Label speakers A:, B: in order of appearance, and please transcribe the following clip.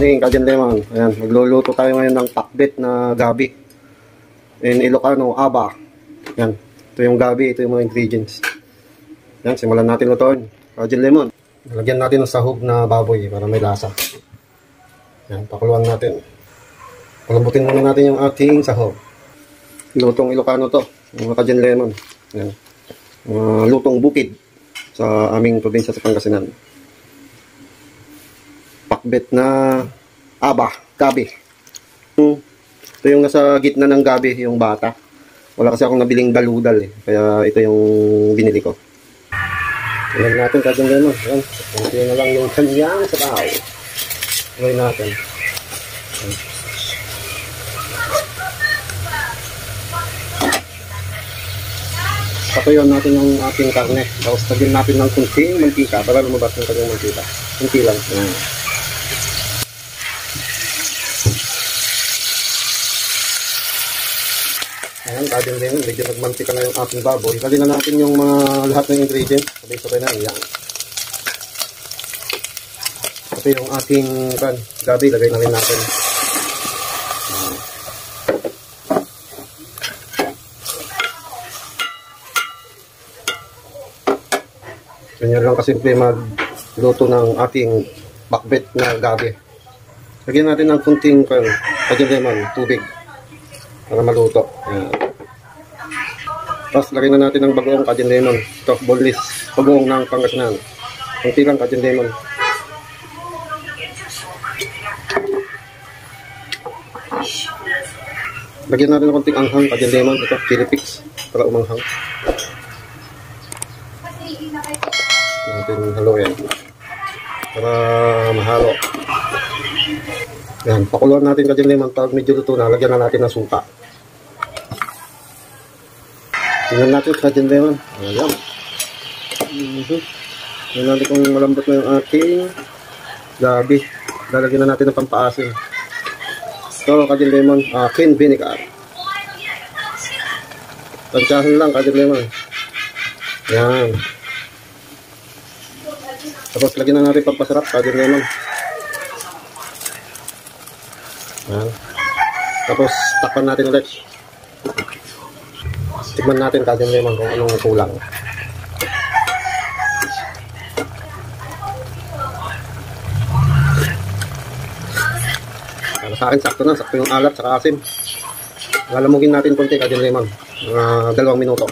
A: morning, Kajun Lemon. Ayan, magluluto tayo ngayon ng pakbet na gabi. In Ilocano, aba. Ayan, ito yung gabi, ito yung mga ingredients. Ayan, simulan natin lutuin. Kajun Lemon. Lagyan natin ng sahog na baboy para may lasa. Ayan, pakuluan natin. Palambutin muna natin yung ating sahog. Lutong Ilocano to, mga Kajun Lemon. Ayan, lutong bukid sa aming probinsya sa Pangasinan. Pakbet na aba, gabi. Ito yung nasa gitna ng gabi, yung bata. Wala kasi akong nabiling baludal eh. Kaya ito yung binili ko. Tingnan natin Kajun Lemon. Ayan, kunti na lang yung kanyang sabaw. Tingnan natin. Patuyon natin yung ating karne. Tapos tagin natin ng kunting mantika para lumabas yung kanyang mantika. Kunti lang. Ayan. Ayan, Kajun Lemon. Medyo nagmantika na yung ating baboy. Lagyan na natin yung mga lahat ng ingredients. Sabay-sabay na. Ayan. Ito yung ating gabi. Lagay na rin natin. Ganyan lang kasimple magluto ng ating pakbet na gabi. Lagyan natin ng kunting Kajun Lemon, tubig para maluto. Ayan. Tapos lagyan na natin ng bagoong Kajun Lemon. Ito, boneless, bagoong ng Pangasinan. Kunti lang Kajun Lemon. Lagyan natin ng kunting anghang Kajun Lemon. Ito, chili flakes para umanghang. Natin halo yan para mahalo. Yan, pakuluan natin Kajun Lemon. Pag medyo luto na, lagyan na natin ng suka. Tingnan natin Kajun Lemon. Ayan. Tingnan natin kung malambot na yung ating gabi. Lalagyan na natin ng pampaasim. Ito Kajun Lemon, cane vinegar. Tansyahin lang Kajun Lemon. Yan. Tapos lagyan na natin pampasarap Kajun Lemon. Ayan. Tapos takpan natin ulit. Tignan natin Kajun Lemon kung anong kulang. Para sa akin sakto na, sakto yung alat saka asim. Lalamugin natin konti Kajun Lemon. 2 minuto.